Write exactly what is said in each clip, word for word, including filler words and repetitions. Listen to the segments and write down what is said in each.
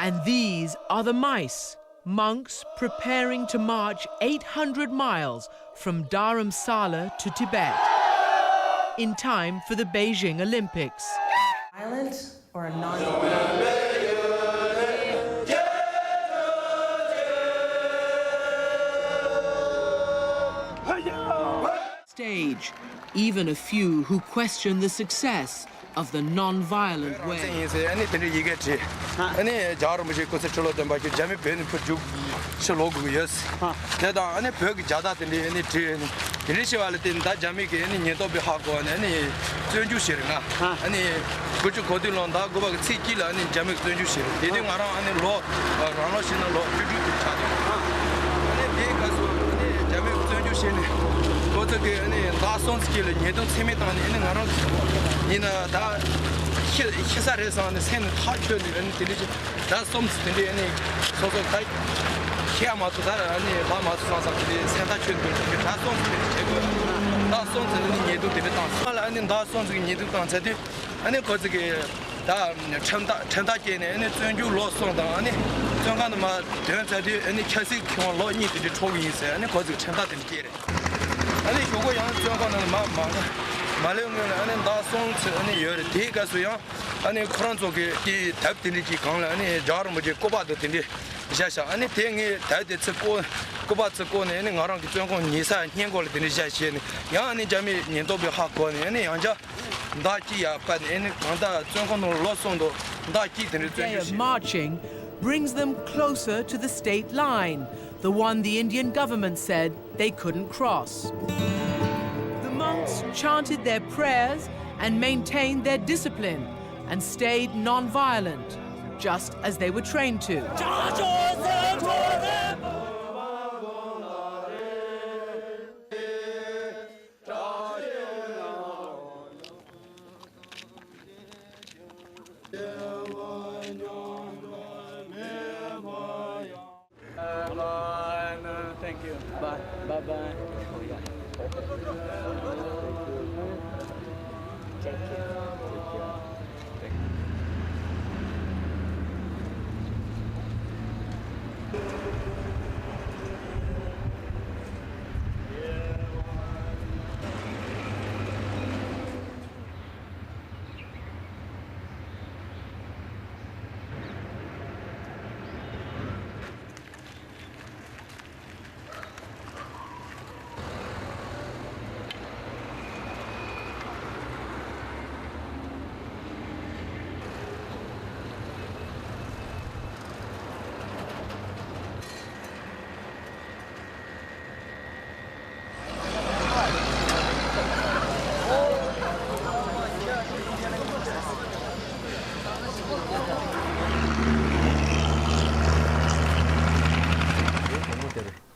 And these are the mice, monks preparing to march eight hundred miles from Dharamsala to Tibet, in time for the Beijing Olympics. Violent or a non stage, even a few who question the success of the non-violent way. ཡིན་ཟེར་ཨ་ནི་དེ་འདྲའི་ཡི་གེ་བྲིས། ཨ་ནི་རྒྱལ་བ་རིན་པོ་ཆེ་སྐུ་ཚེ་ཁྲི་ལོ་བརྟན་པ་ཞུ། རྒྱ་མི་བོད་ནས་ཕར་རྒྱུགས་ཕྱིར་ལོག་དགོས་ཀྱི་ཡོད། དེ་དང་ཨ་ནི་བོད་ཀྱི་རྒྱལ་དར་དེ་འདྲའི་ཨ་ནི་བྲིས། ཨ་ནི་དེ་འདྲའི་བྱས་པ་ལ་བརྟེན་ད་རྒྱ་མི་གི་ཨ་ནི་ཉེན་རྟོག་པས་ཧ་གོ་ནས་ཨ་ནི་བཙོན་འཇུག་བྱས་རེད་ང་། ཨ་ནི་དགུ་བཅུ་གོ་བདུན་ལོ་ཟླ་དགུ་པ་གི་ཚེས་གཅིག་ལ་ཨ་ནི་རྒྱ་མི་གིས་བཙོན་འཇུག་བྱས་རེད། དེ་དུས་ང་རང་ཨ་ནི་ལོ་རང་ལོ་བྱས་ན་ལོ་བཅུ་དྲུག་ཙམ་ཆགས་འདུག་ཨ་ནི་དེའི་སྐབས་སུ་ཨ་ནི་རྒྱ་མི་གིས་བཙོན་འཇུག་བྱས་ནས་ཁོ་ཚོ་གིས་ཨ་ནི་ཟླ་གསུམ་ཙམ་ཅིག་ལ་ཉེས་རྡུང་ཚད་མེད་བཏང་ནས། ཨ་ནི་ང་རང་ཡིན་ན་ད་ཤི་ཤི་ས་རེད་བསམ་ནས་སེམས་ནས་ཐག་ཆོད་ནས། ཨ་ནི་དེ་འདྲ་ཅིག་ཟླ་གསུམ་ཙམ་དེ་འདྲའི་ཨ་ནི་སོ་སོ་ད་ཤི་ཡ་མ་ཐུབ། ད་ཨ་ནི་ལ་མ་ཐུབ་བསམ་བསམ་དེ་འདྲའི་སེམས་ཐག་ཆོད་འདུག་ཟླ་གསུམ་ཙམ་དེ་འདྲ་བྱེད་དགོས། ཟླ་གསུམ་ཙམ་ཨ་ནི་ཉེས་རྡུང་དེ་འདྲ་བཏང་སོང་། ཨ་ལ་ཨ་ནི་ཟླ་གསུམ་ཙམ་གྱི་ཉེས་རྡུང་བཏང་ཚར་དུས་ཨ་ནི་ཁོ་ཚོ་གིས་ད་ཁྲིམས་ཐག་ཁྲིམས་ཐག་བཅད་ནས་ཨ་ནི་བཙོན་འཇུག་ལོ་གསུམ་དང་། ཨ་ནི་བཙོན་ཁང་དུ་མར་དོན་ཚར་དུས་ཨ་ནི་ཁྱི་སེར་ཁེ་དབང་ལོ་གཉིས་དེ་འདྲ་འཕྲོག་གི་ཡིན་ཟེར་ཨ་ནི་ཁོ་ཚོ་གིས་ཁྲིམས་ཐག་དེ་འདྲ་བཅད་རེད། ཨ་ནི་གཞུག་གུ་ཡང་བཙོན་ཁང་ནང་ལ་མར་མ་མ་སླེབས་སྔོན་ལ་ཨ་ནི་ཟླ་གསུམ་ཙམ་ཨ་ནི་ཡོད་རེད། དེའི་སྐབས་སུ་ཡང་ཨ་ནི་ཁོ་རང་ཚོ་གི་དེའི་དེབ་དེ་འདྲ་ཅིག་སྒང་ལ་ཨ་ནི་རྒྱལ་བ་རིན་པོ་ཆེའི་སྐུ་པར་དང་དེ་འདྲ་བཞག་ཤག་ཨ་ནི་དེ་ངས་དེབ་དེ་ཚུར་བཀོག་སྐུ་པར་ཚུར་བཀོག་ནས་ཨ་ནི་ང་རང་གི་བཙོན་ཁང་ཉལ་སའི་སྔས་མགོ་ལ་དེ་འདྲ་བཞག་བྱས་ནས། ཡང་ཨ་ནི་རྒྱ་མིའི་ཉེན་རྟོག་པས་ཧ་གོ་ནས་ཨ་ནི་ཡང་བསྐྱར་ཟླ་གཅིག་ཡར་སྤར་ནས། ཨ་ནི་གང་ལྟར་བཙོན་ཁང་ནང་ལོ་གསུམ་དང་ཟླ་གཅིག་དེ་འདྲ་བཙོན་འཇུག་བྱས། Marching brings them closer to the state line, the one the Indian government said they couldn't cross. The monks chanted their prayers and maintained their discipline and stayed non-violent, just as they were trained to. Thank you. Bye. Bye bye. Take care. Take care. Thank you.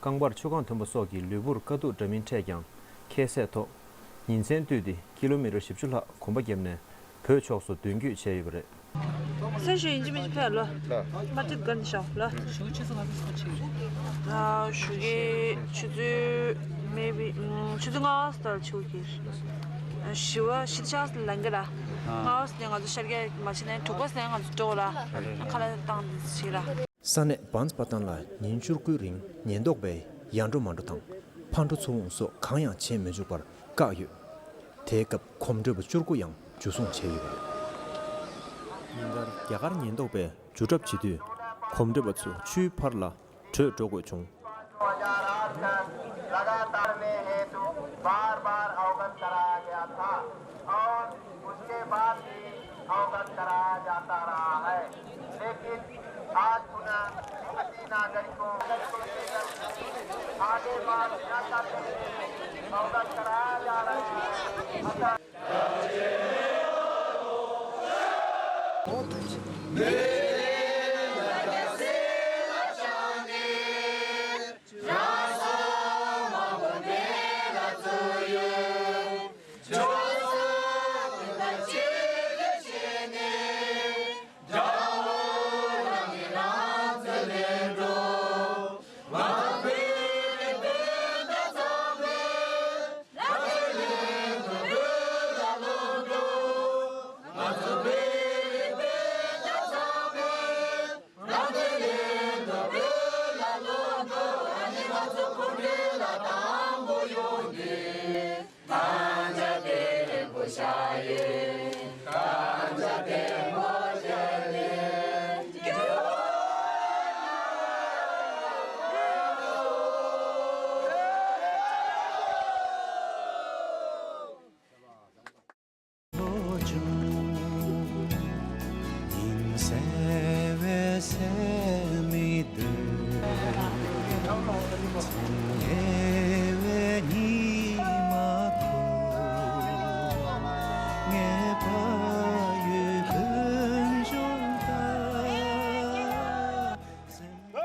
རྐང་པར་ཆུ་གང་ཐོན་པ་སོགས་ཀྱིས་ལུས་པོར་དཀའ་སྡུག་འདྲ་མིན་འཕྲད་ཀྱང་ཁྱད་བསད་ཐོག་ཉིན་མཚན་བཏུད་དེ་ཀི་ལོ་མི་ཊར་བཞི་བཅུ་ལྷག་གོམ་པ་བརྒྱབ་ནས་བོད་ཕྱོགས་སུ་མདུན་སྐྱོད་བྱས་ཡོད་པ་རེད། སེམས་ཤུགས་ཡིན་གཅིག་མིན་གཅིག་འཕེལ་ལོ། མ་ཐུབ་གར་ནི་ཤོག་ལོ། ཞུ་གི་ཆུ་ཚོད་ལྔ་པ་ལྟར་ཆུ་གི། བཞི་པ་བཞི་ཆ་ལ་ལང་གི་ར། ལྔ་པ་ནས་ང་ཚོ་ཤར་རྒྱག་མ་བྱས་ནས་དྲུག་པ་ནས་ང་ཚོ་འགྲོ་ར། ཁ་ལག་བཏང་ཞིག་ར། ས་གནས་བཱན་སི་པ་ཏན་ལ་ཉིན་བཅུ་དགུའི་རིང་ཉེན་རྟོག་པས་ཡར་འགྲོ་མར་འགྲོ་དང་ཕར་འགྲོ་ཚུར་འོང་སོགས་གང་ཡང་བྱེད་མི་འཇུག་པར་བཀག་ཡོད། དེའི་སྐབས་གོམ་བགྲོད་པ་བཅུ་དགུ་ཡང་འཇུ་བཟུང་བྱས་ཡོད་པ་རེད། ཉིན་ལྟར་རྒྱ་གར་ཉེན་རྟོག་པས་འཇུ་གྲབས་བྱེད་དུས་གོམ་བགྲོད་པ་ཚོ་ཆུའི་ཕར་ལ་བྲོས་འགྲོ་དགོས་བྱུང་། लगातार में हेतु बार बार अवगत कराया गया था और उसके बाद भी अवगत कराया जाता रहा है, लेकिन आज पुनः भारतीय नागरिकों आगे बार बिना अवगत कराया जा रहा है।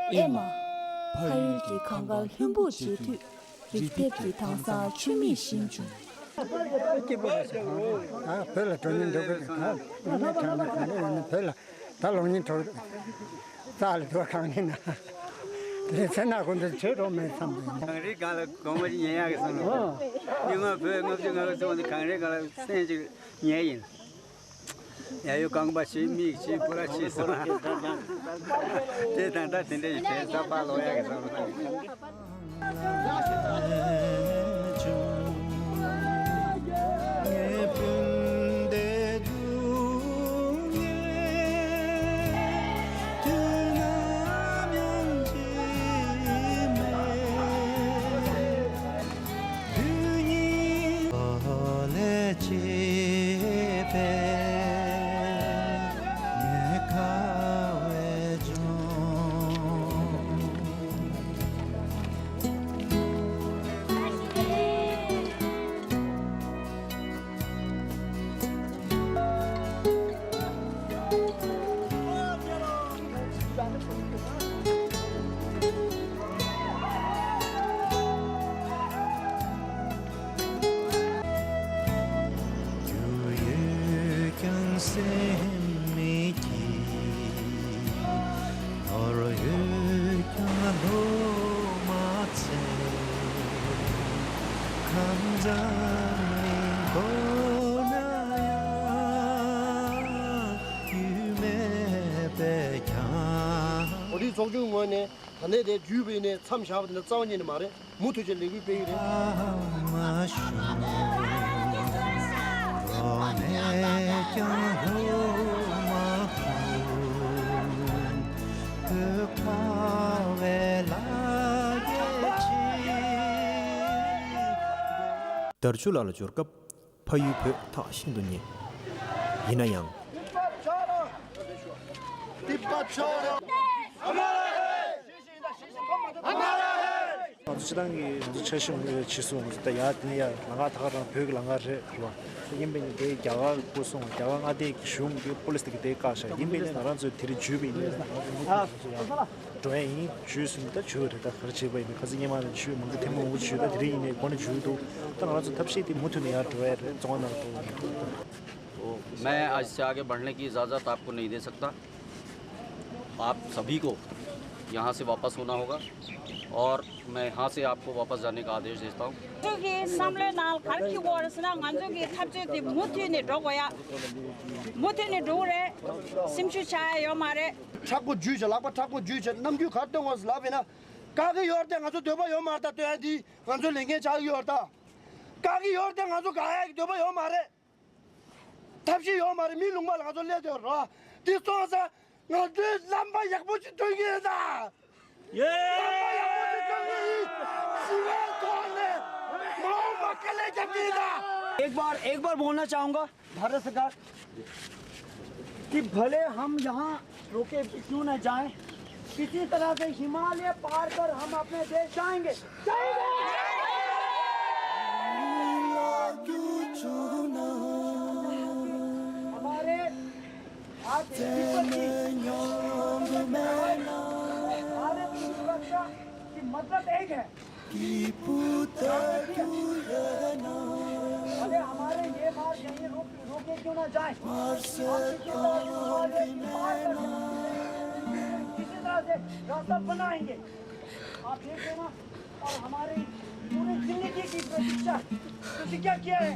ཨེ་མ། ཕ་ཡུལ་གྱི་གངས་དཀར་ལྷུན་པོར་བརྗིད་དུས། རིག་ལྡེབས་ཀྱི་དྭངས་གཙང་མཆོད་མེ་བཞིན་འབྱུང་། སྐྱིད་པོ་རེད་ཟེར། ཨ། བོད་ལ་འགྲོ་མྱོང་འགྲོ་གི་རེད། ད་ལོ་ནས་གྲོངས་ནས་གང་ལ་ཡོད་ན་བོད་ལ་ད་ལོ་ཉིན་གྲོངས་རྩ་ལ་འགྲོ་གང་ནས་ན། དེ་ཚེ་ན་ཁོང་ཚོ་བྲོས་འགྲོ་མེད་བསམ་པ་ཡིན། གངས་རིའི་སྒང་ལ་དགོང་མོ་ཅིག་ཉལ་ཡག་གི་བསམ་བློ། ཉི་མ་བོད་ལྔ་བཅུ་ང་དགུ་ཚོགས་འདུ་གངས་རིའི་སྒང་ལ་སེམས་ཅིག་ཉལ་ཡིན། ཡ་ཡོ་རྐང་པ་བྱས་མིག་བྱས་པུ་ར་བྱས་སོང་། དེ་ད་ལྟ་དེ་འདྲ་ཡི་བྲེལ་ཟ་པ་ལོ་ཡ་གི་བསམ་བློ་བཏང་། རྒྱུ་ཡོད་ཀྱང་སེམས་མེད་ཀྱི། ནོར་ཡོད་ཀྱང་ལོ་མ་ཚད། ཁམས་ཙམ་མི་མགོ་ན་ཡང་རྒྱུས་མེད་པས་ཀྱང་། གོ་སྒྲིག་ཚོགས་ཆུང་ངོས་ནས། ད་ནས་དེ་བརྒྱུད་པའི་ནས་མཚམས་བཞག་པ་དེ་ནི་རྩ་བ་ཉིད་ནས་མ་རེད། མུ་མཐུད་ཀྱི་ལས་འགུལ་སྤེལ་གྱི་རེད། དར་ཆུ་ལ་ལ་འབྱོར་སྐབས། ཕ་ཡུལ་བོད་ཐག་ཤིན་ཏུ་ཉེ། ཡིན་ན་ཡང་། ང་ཚོ་སྤྱི་བཏང་གི་ང་ཚོ་འཆར་གཞི་ངོས་ཕྱིར་ཚུར་ང་ཚོ་ད་ཡར་དེ་ནས་ཡར་ལམ་ཁ་ད་ག་རང་བོད་ཀྱི་ལམ་ཁ་རེད་རེད་བ། ཡིན་པས་ནི་དེ་རྒྱ་གར་སྐོར་སོང་རྒྱ་གར་མངའ་སྡེ་གི་གཞུང་གི་པོ་ལི་སི་དེ་གི་དེ་བཀག་ཤག་ཡིན་པས་ནི་ང་རང་ཚོ་དེ་རིང་འཇུས་པ་ཡིན་ནས་ང་ཚོ་མུ་མཐུད་ང་ཚོ་ཡར་འགྲོ་ཡ་ཡིན། འཇུས་སོང་ད་འཇུས་རེད། ད་ག་རེ་བྱེད་པ་ཡིན་ནི་ཁ་སང་སྔོན་མ་ནས་འཇུས། མང་པོ་ཐེངས་མང་པོ་འཇུས། ད་དེ་རིང་ཡིན་ནའི་འགོ་ནས་འཇུས་འདུག་ད་ང་ཚོ་ཐབས་ཤེས་དེ་མུ་མཐུད་ནས་ཡར་འགྲོ་ཡ་རེད། བཙོན་ཁང་ནང་འགྲོ་ཡ་རེད། तो मैं आज से आगे बढ़ने की इजाज़त आपको नहीं दे सकता। आप सभी को यहाँ से वापस होना होगा और मैं यहाँ से आपको वापस जाने का आदेश देता हूँ। ང་ཚོ་གི་བསམ་བློའི་ནང་ག་རེ་འཁྱེར་དགོས་རེད་ཟེར་ན། ང་ཚོ་གི་འཐབ་རྩོད་དེ་མུ་མཐུད་ནས་འགྲོ་དགོས་ཡ། མུ་མཐུད་ནས་འགྲོ་གི་རེད། སེམས་ཤུགས་ཆག་ཡ་ཡོད་མ་རེད། མཁྲེགས་པོ་འཇུས་བྱས། ལག་པ་མཁྲེགས་པོ་འཇུས་བྱས། རྣམ་འགྱུར་ག་རེ་སྟོན་དགོས་ཟེར་ལབ་པ་ཡིན་ན། དགག་གི་ཡོད་རེད་དེ། ང་ཚོ་འདོད་པ་ཡོད་མ་རེད། ད་སྟོན་ཡ་འདི་ང་ཚོ་ལས་འགན་ཆགས་ཀྱི་ཡོད་རེད། ད་དགག་གི་ཡོད་རེད་དེ། ང་ཚོ་དགག་ཡ་གི་འདོད་པ་ཡོད་མ་རེད། ཐབས་ཤེས་ཡོད་མ་རེད། མི་ལུང་པ་ལ་ང་ཚོ་སླེབས་བསྡད་ཡོད་རེད། འདི་སོང་ཙང་ང་ཚོས་རྣམ་པ་ཡག་པོ་ཞིག་སྟོན་གྱི་ཡིན་ད། ཡེ། རྣམ་པ་ཡག་པོ་ཞིག་སྟོན་གྱི་ཡིན། ཞི་བའི་ཐོག་ནས་མ་འོངས་པ་དཀའ་ལས་རྒྱབ་ཀྱི་ཡིན་ད། एक बार, एक बार बोलना चाहूँगा। भारत सरकार कि भले हम यहाँ रोके क्यों ना जाएं, किसी तरह से हिमालय पार कर हम अपने देश जाएंगे। जाएंगे। हमारे आज भारत की सुरक्षा की मतलब एक है। अरे हमारे ये मार्ग यहीं रुक, रुके क्यों ना जाए? हम किसी तरह से हिमालय पार कर किसी तरह से रास्ता बनाएंगे। आप देख लेना। और हमारी पूरी जिंदगी की प्रतीक्षा, प्रतिज्ञा किया है।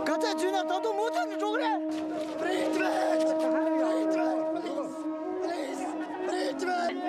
ག་ཚད་བྱུང་ན་ད་དུང་མུ་མཐུད་ནས་འགྲོ་གི་རེད། Free Tibet! Free Tibet! Please! Please! Free Tibet!